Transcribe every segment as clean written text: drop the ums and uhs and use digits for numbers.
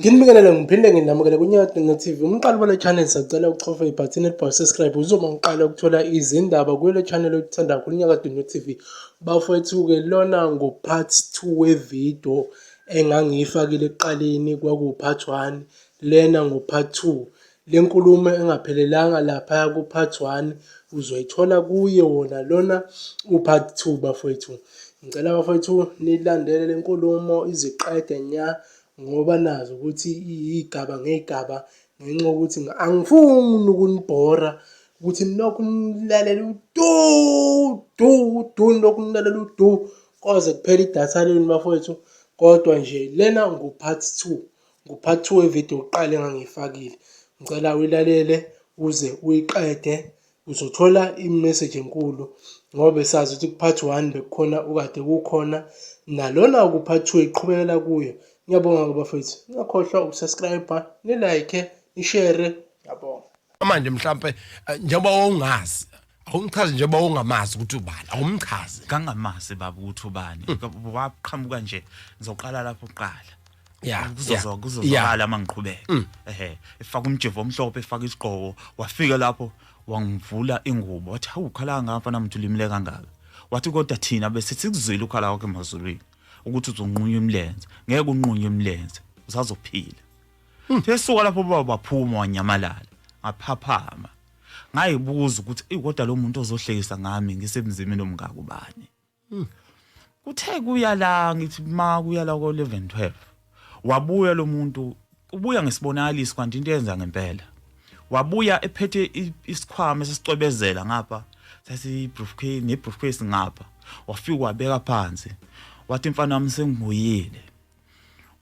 Nginibingelele ngiphinde nginamukele kuNyakatho TV. Umqali wale channel sacela uchofe ibhathini elibhalwe subscribe uzoba ngiqala ukuthola izindaba kule channel oyithanda kakhulu Nyakatho TV. Bafowethu-ke lona ngu-part 2 wevidiyo engangiyifakile ekuqaleni kwakuwu-part 1 lena ngu-part 2. Le nkulumo engaphelelanga laphaya ku-part 1 uzoyithola kuye wona lona u-part 2 bafowethu. Ngicela bafowethu nilandele le nkulumo iziqede nya ngoba nazi ukuthi iyigaba ngey'gaba ngenxa yokuthi angifuni ukunibhora ukuthi nilokhu nilalele udu du du nilokhu nilalele udu koze kuphele idatha lenu bafowethu. Kodwa nje lena ngu-part 2 ngu-part 2 wevidiyo yokuqala engangiyifakile. Ngicela uyilalele uze uyiqede uzothola i-message enkulu ngoba besazi ukuthi ku-part 1 bekukhona ukade kukhona nalona ku-part 2 iqhubekela kuyo. Ngiyabonga-ke bafethu, ningakhohlwa ukusubscribe, ni-like, ni-share. Ngiyabonga. Manje mhlampe njengoba wawungazi awumchazi njengoba wawungamazi ukuthi ubani awumchazi. Ngangamazi baba ukuthi ubani waqhamuka nje ngizoqala lapho kuqala. Yeah. Kuzozwakala uma ngiqhubeka. Ehhe efaka umjivo omhlophe efaka isigqoko wafika lapho wangivula ingubo wathi hawu ukhala kangaka mfana mthu ulimele kangaka. Wathi kodwa thina bese sikuzwile ukhala kwakho emazulwini ukuthi uzonqunywa imilenze ngeke unqunywe imilenze usazophila. Sesuka lapho baba baphuma wanyamalala ngaphaphama ngayibuza ukuthi eyi kodwa lo muntu ozohlekisa ngami ngisemzimeni omngaka ubani. Kuthe kuya la ngithi ma kuya la ko 11 12 wabuya lo muntu ubuya ngesibonakaliso kanti into yenza ngempela wabuya ephethe isikhwama esisicwebezela ngapha sasi briefcase ne briefcase ngapha wafika wabeka phansi wathi mfana wami sengibuyile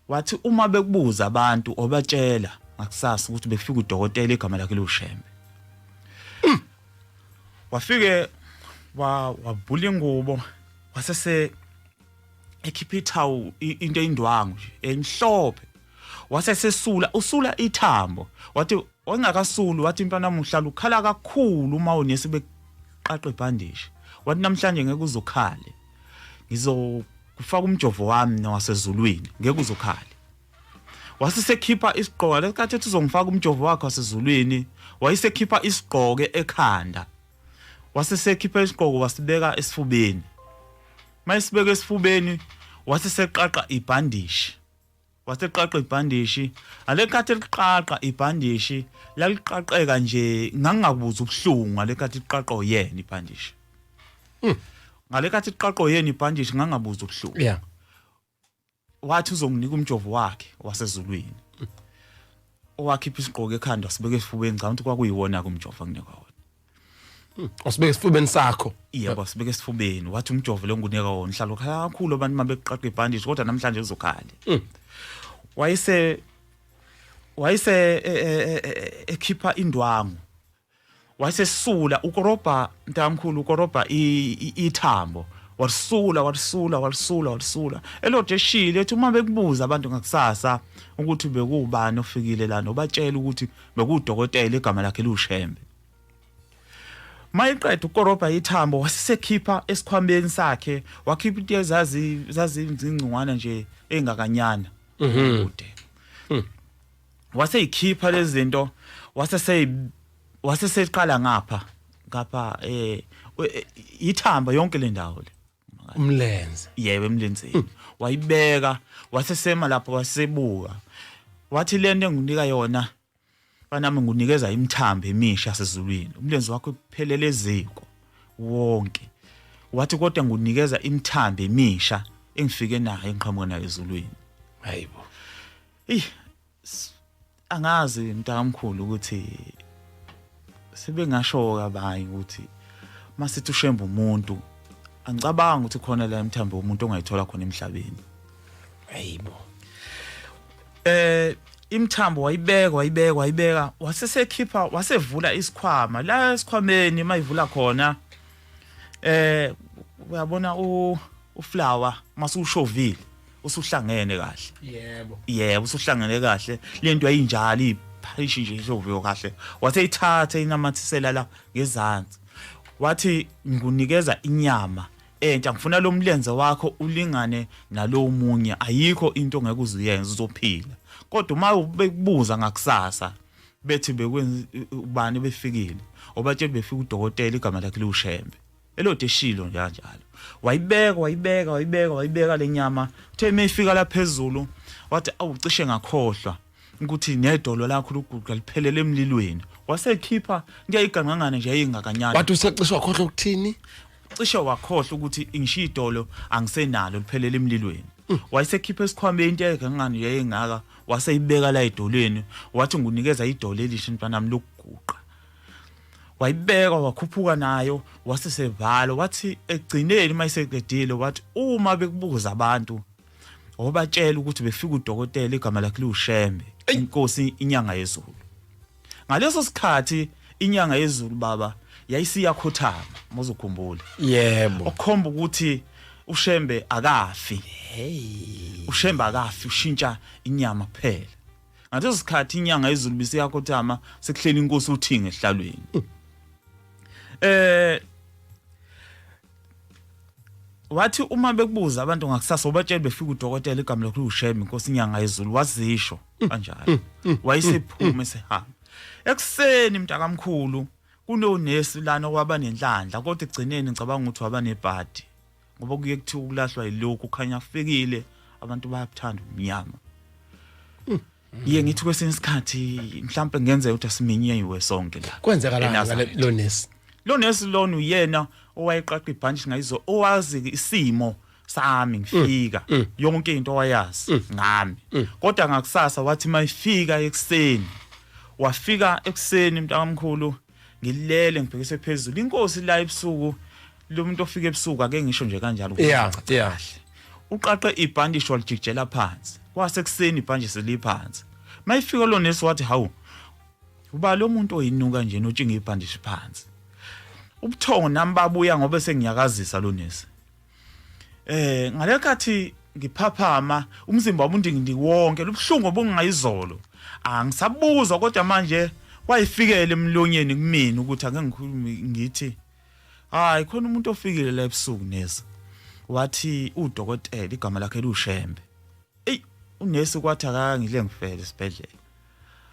wathi uma bekubuza abantu obatshela ngakusasa ukuthi bekufika udokotela igama lakhe liwuShembe wafike wabhula ingubo wasese ekhipha ithawu into eyindwangu nje emhlophe wasesesula usula ithambo wathi wangakasuli wathi mntwana muhlala ukhala kakhulu uma unesi beqaqa ibhandishi wathi namhlanje ngeke uzokhale ngizokufaka umjovo wami nowasezulwini ngeke uzokhale wasesekhipha isigqoko lesikhathi ethi uzongifaka umjovo wakhe wasezulwini wayesekhipha isigqoko ekhanda wasesekhipha isigqoko wasibeka esifubeni mayisibeka esifubeni waseseqaqa ibhandishi waseqaqa ibhandishi alekhathi eliqaqa ibhandishi laliqaqeka nje ngangingakubuza ubuhlungu ngalekhathi liqaqa uyena ibhandishi ngalekhathi liqaqa uyena ibhandishi ngangabuza ubuhlungu wathi uzonginika umjovo wakhe wasezulwini owakhipha isigqoko ekhanda wasibeka esifubeni ngicabanga ukuthi kwakuyiwona-ke umjovo anginika wona Wasibeka esifubeni sakho. Yebo wasibeka esifubeni wathi umjovo lo nginika wona uhlala ukhala kakhulu abantu uma bekuqaqa ibhandishi kodwa namhlanje uzokhale wayese wayese ekhipha indwangu wayesesula ukorobha mntamkhulu ukorobha ithambo walisula walisula walisula walisula elodwa eshile ethi uma bekubuza abantu ngakusasa ukuthi bekuwubani ofikile lana ubatshela ukuthi bekuwudokotela igama lakhe liwuShembe mayiqeda ukorobha ithambo wasesekhipha esikhwameni sakhe wakhipha into ezazi zazingcungwana nje engakanyana kude waseyikhipha lezi zinto waseseqala ngapha ngapha ithamba yonke le ndawo le umlenze yebo emlenzeni wayibeka wasesema lapho wasebuka wathi lento enginika yona banami ngunikeza imithambo emisha yasezulwini umlenze wakho uphelele eziko wonke wathi kodwa ngunikeza imithambo emisha engifike nayo engiqhamuka nayo ezulwini hayibo Ey angazi mntakamkhulu ukuthi sebengasho abanye ukuthi masithi ushemba umuntu angicabanga ukuthi khona la emthambo umuntu ongayithola khona emhlabeni hayibo Imithambo wayibeka wayibeka wayibeka wasesekhipha wasevula isikhwama la esikhwameni mayivula khona uyabona u uflower masuwushovile usuhlangene kahle yebo yebo usuhlangene kahle lento yayinjalo iphalishi nje ishoviwe kahle waseyithatha inamathisela la ngezansi wathi ngikunikeza inyama Entsha ngifuna lo mlenze wakho ulingane nalo munye, ayikho into ongeke uzuyenze, uzophila. Kodwa uma bekubuza ngakusasa bethi bekwenza ubani befikile, obatshela befika udokotela igama lakhe liwuShembe, elode eshilo nje kanjalo. Wayibeka, wayibeka, wayibeka, wayibeka lenyama. Uthe mayifika la phezulu wathi awu, cishe ngakhohlwa ukuthi nedolo lakho lokuguqa liphelele emlilweni. Wasekhipha ngiyayigangangana nje yayingakanyana. Wathi usecishe wakhohlwa ukuthini? Cishe wakhohlwa ukuthi ngishiya idolo angisenalo, liphelele emlilweni. Wayesekhipha esikhwameni into eyayigangangana yayingaka, waseyibeka la edolweni, wathi ngunikeza idolo elisha mntanami lokuguqa. Wayibeka, wakhuphuka nayo, wasesevala. Wathi egcineni mayiseqedile wathi uma bekubuza abantu obatshela ukuthi befika udokotela igama lakhe liwuShembe, inkosi inyanga yezulu. Ngaleso sikhathi inyanga yezulu baba yayisiyakhothama, muzokhumbula. Yebo. Okukhomba ukuthi uShembe akafi. Hey. uShembe akafi, ushintsha inyama kuphela. Ngaleso sikhathi inyanga yezulu bisiyakhothama, sekuhleli inkosi uThingo ehlalweni. Wathi uma bekubuza abantu ngakusasa ubatshela befika udokotela igama lakhe uShembe, inkosi inyanga yezulu, wazisho kanjalo. Wayesephuma esehamba. Ekuseni mntakamkhulu kunonesi lana okwaba nenhlanhla, kodwa egcineni ngicabanga ukuthi waba nebhadi, ngoba kuye kuthiwa ukulahlwa yilokhu khanya kufikile, abantu bayabuthanda umnyama. Iye ngithi kwesinye isikhathi mhlawumbe kungenzeka ukuthi asiminyiwe sonke la. Kwenzakalani eNazaretha. Lo nesi? Lo nesi lona uyena owayeqaqa ibhantshi ngayizo, owazi isimo sami ngifika, yonke into wayazi ngami. Kodwa ngakusasa wathi mayifika ekuseni, wafika ekuseni mntakamkhulu, ngilele ngibhekise phezulu inkosi la ebusuku. Lo muntu ofika ebusuku, ake ngisho nje kanjalo, uqaqe ibhandishi walijikijela phansi, kwasekuseni ibhandishi seliphansi. Mayifika lo nesi wathi hawu, uba lo muntu oyinuka nje notshinga ibhandishi phansi. Ubuthongo nami babuya ngoba sengiyakazisa lo nesi. Ngalekhathi ngiphaphama umzimba wami undingindi wonke, lobuhlungu obungayizolo angisabuzwa, kodwa manje kwayifikela emlonyeni kumina ukuthi ake ngikhulume ngithi hayi, khona umuntu ofikile la ebusuku nesi, wathi udokotela igama lakhe liwuShembe. Ey, unesi kwathi akangile ngifele esibhedlela.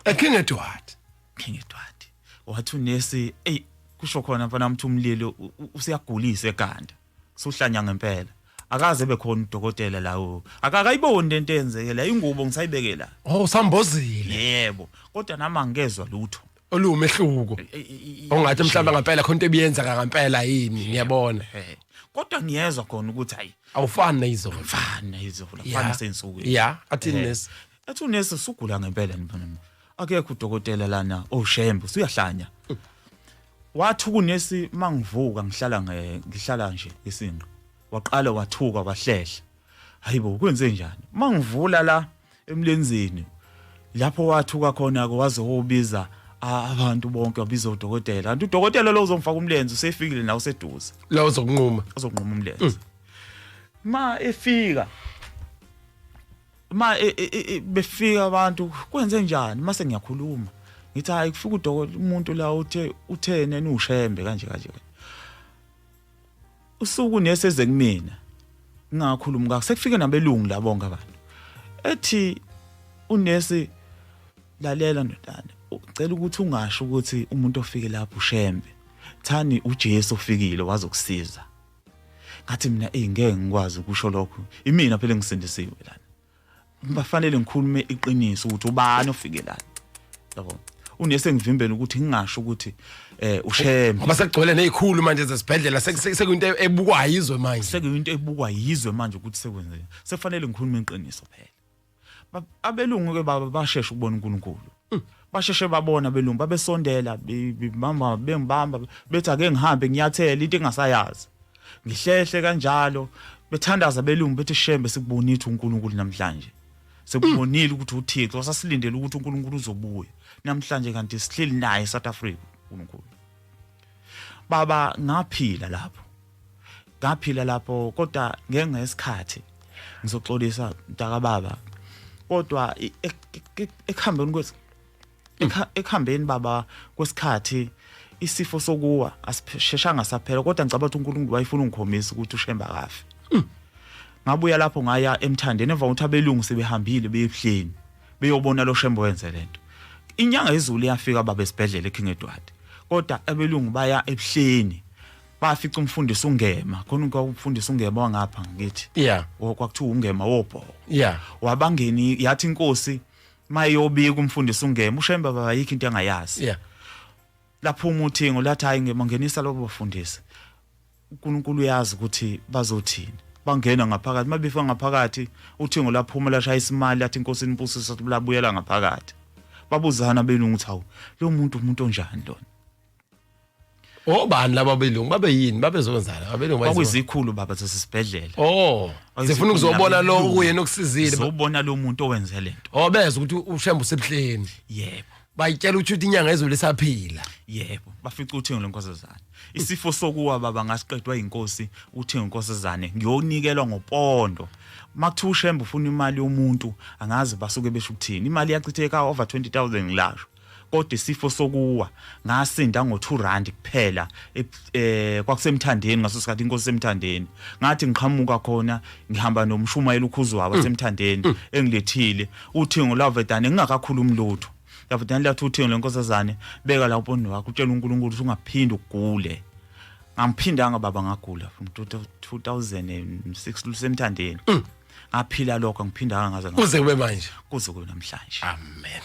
EKing Edward. King Edward. Wathi unesi, ey, kusho khona mfana mthi umlilo usiyagulisa ekhanda, suhlanya ngempela, akaze bekhona udokotela lawo, akakayiboni lento eyenzeke la, ingubo ngisayibeke la. Oh, sambozile. Yebo, kodwa nami angikezwa lutho oluwumehluko ongathi mhlawumbe ngempela khona into ebiyenzeka ngempela yini, ngiyabona. Kodwa ngiyezwa khona ukuthi hayi, awufani nayizolo. Fana izolo, fana sensukwini. Yeah, athini nesi? Athi unesi usugula ngempela mfana, akekho udokotela lana oShembe, usuyahlanya. Wathi kunesi mangivuka ngihlala ngihlala nje isinqe, waqala wathuka wahlehla, hayibo kwenze njani? Mangivula la emlenzeni lapho wathuka khona ke, waze wobiza abantu bonke, wabiza udokotela, kanti udokotela lo uzomfaka umlenze usefikile nawe useduze. La uzokunquma. Uzokunquma umlenze. Ma efika, ma befika abantu kwenze njani, mase ngiyakhuluma ngithi hayi, kufika udokotela umuntu la uthe uthene uShembe kanje kanje. Usuku neseze kumina ngingakhulumi kahle, sekufike nabelungu la bonke abantu. Ethi unesi, lalela ndodana, ucela ukuthi ungasho ukuthi umuntu ofike lapho uShembe, thani uJesu ofikile wazokusiza. Ngathi mina eh ngeke ngikwazi ukusho lokho, imina phela ngisindisiwe lana, bafanele ngikhulume iqiniso ukuthi ubani ofike lana, yabo. Unese ngivimbela ukuthi ngingasho ukuthi uShembe. Ngoba sekugcwele nezikhulu manje zesibhedlela, sekuyinto ebukwa yizwe manje. Sekuyinto ebukwa yizwe manje ukuthi sekwenzeke, sekufanele ngikhulume iqiniso phela. Abelungu ke baba basheshe ukubona uNkulunkulu, basheshe babona abelungu, babesondela bamba bengibamba bethi ake ngihambe ngiyathela into engasayazi, ngihlehle kanjalo, bethandaza abelungu bethi Shembe sikubonile uNkulunkulu namhlanje, sekubonile ukuthi uThixo, sasilindele ukuthi uNkulunkulu uzobuya namhlanje, kanti sihleli naye eSouth Africa uNkulunkulu. Baba ngaphila lapho, ngaphila lapho, kodwa ngenxa yesikhathi ngizoxolisa mntaka baba, kodwa ekuhambeni kwes ekuhambeni baba kwesikhathi Isifo sokuwa asisheshanga saphela, kodwa ngicabanga ukuthi uNkulunkulu wayefuna ungikhombisa ukuthi uShembe akafi. Ngabuya lapho ngaya eMthandeni emva kokuthi abelungu sebehambile beye ebuhleni beyobona lo Shembe wenze lento. Inyanga yezulu iyafika baba esibhedlela eKing Edward, kodwa abelungu baya ebuhleni bafica umfundisi uNgema khona umfundisi uNgema wangapha ngithi kwakuthiwa uNgema wobhoko wabangeni yathi inkosi mayobika umfundisi uNgema uShembe baba yikho into angayazi laphuma uthingo lathi hayi ngema ngenisa lobo bafundisi, uNkulunkulu uyazi ukuthi bazothini. Bangena ngaphakathi, mabefika ngaphakathi uthingo laphuma lashaya isimali lathi inkosi inibusise, labuyela ngaphakathi. Babuzana belungu ukuthi hawu lo muntu umuntu onjani lona. Obani laba belungu babe yini babezokwenzani abelungu? Kwakuyizikhulu baba zasesibhedlela. Oh, zifuna ukuzobona lo kuyena okusizile. Zobona lo muntu owenze lento. Oh, bezwe ukuthi uShembe usebuhleni. Yebo. Bayitshela ukuthi inyanga yezulu isaphila. Yebo, bafica uthingo lenkosazane. Isifo sokuwa baba ngasiqedwa inkosi uthingo inkosazane ngiyonikelwa ngopondo. Makuthiwa uShembe ufuna imali yomuntu angazi basuke besho ukuthini. Imali yachitheka over 20000 ngilasho. Kodwa isifo sokuwa ngasinda ngo2 rand kuphela kwakusemthandeni ngaso sikhathi inkosi semthandeni. Ngathi ngiqhamuka khona ngihamba nomshumayeli uKhuzwayo wasemthandeni engilethile uthingo lavedane ngingakakhulumi lutho. Lavedane lathi uthingo lenkosazane beka la upondo wakho utshela uNkulunkulu ukuthi ungaphindi ugule. Ngangiphindanga baba ngagula from 2006 lusemthandeni. Ngaphila lokho ngiphindanga ngaze kuze kube manje. Kuze kube namhlanje. Amen.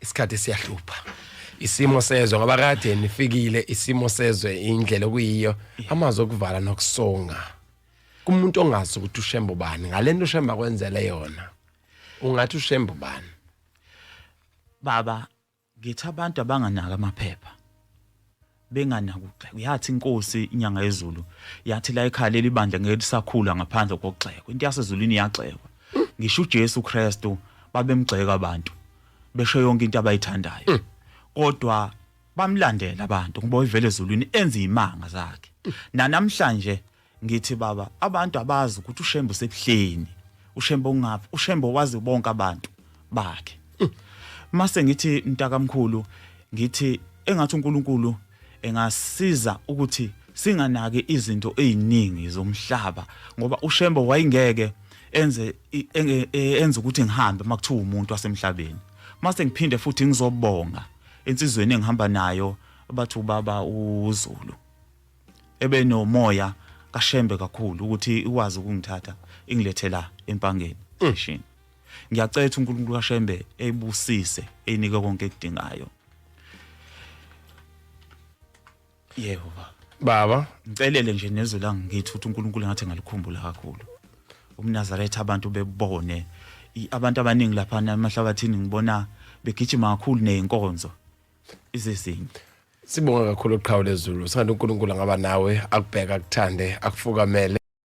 Isikhathi siyahlupha. Isimo sezwe ngoba kade nifikile, isimo sezwe indlela okuyiyo, amazwi okuvala nokusonga. Kumuntu ongazi ukuthi uShembe ubani, ngalento uShembe akwenzele yona. Ungathi uShembe ubani? Baba ngithi abantu abanganaka amaphepha benganaka ukugxekwa. Yathi inkosi inyanga yezulu yathi la ekhaya leli bandla ngeke lisakhula ngaphandle kokugxekwa. Into yasezulwini iyagxekwa. Ngisho uJesu Kristu babemgxeka abantu besho yonke into abayithandayo. Kodwa bamlandela abantu ngoba wayevele ezulwini enza izimanga zakhe. Nanamhlanje ngithi baba abantu abazi ukuthi uShembe usebuhleni, uShembe ongaphi, uShembe wazi bonke abantu bakhe. Mase ngithi mntakamkhulu ngithi engathi uNkulunkulu engasiza ukuthi singanaki izinto eziningi zomhlaba ngoba uShembe wayengeke enze enze ukuthi ngihambe makuthiwa umuntu wasemhlabeni. Mase ngiphinde futhi ngizobonga insizweni engihamba nayo abathi ubaba uZulu ebenomoya kaShembe kakhulu ukuthi ikwazi ukungithatha ingilethe la eMpangeni station. Ngiyacela ukuthi uNkulunkulu kaShembe eyibusise eyinike konke ekudingayo. Yebo baba. Baba ngicelele nje nezwi la ngithi ukuthi uNkulunkulu ngathi ngalikhumbula kakhulu. UmNazaretha abantu bebone abantu abaningi lapha emahlabathini ngibona begijima kakhulu nezinkonzo izezinye. Sibonga kakhulu uqhawe lezulu. Sithanda uNkulunkulu angaba nawe, akubheka, akuthande, akufukamele.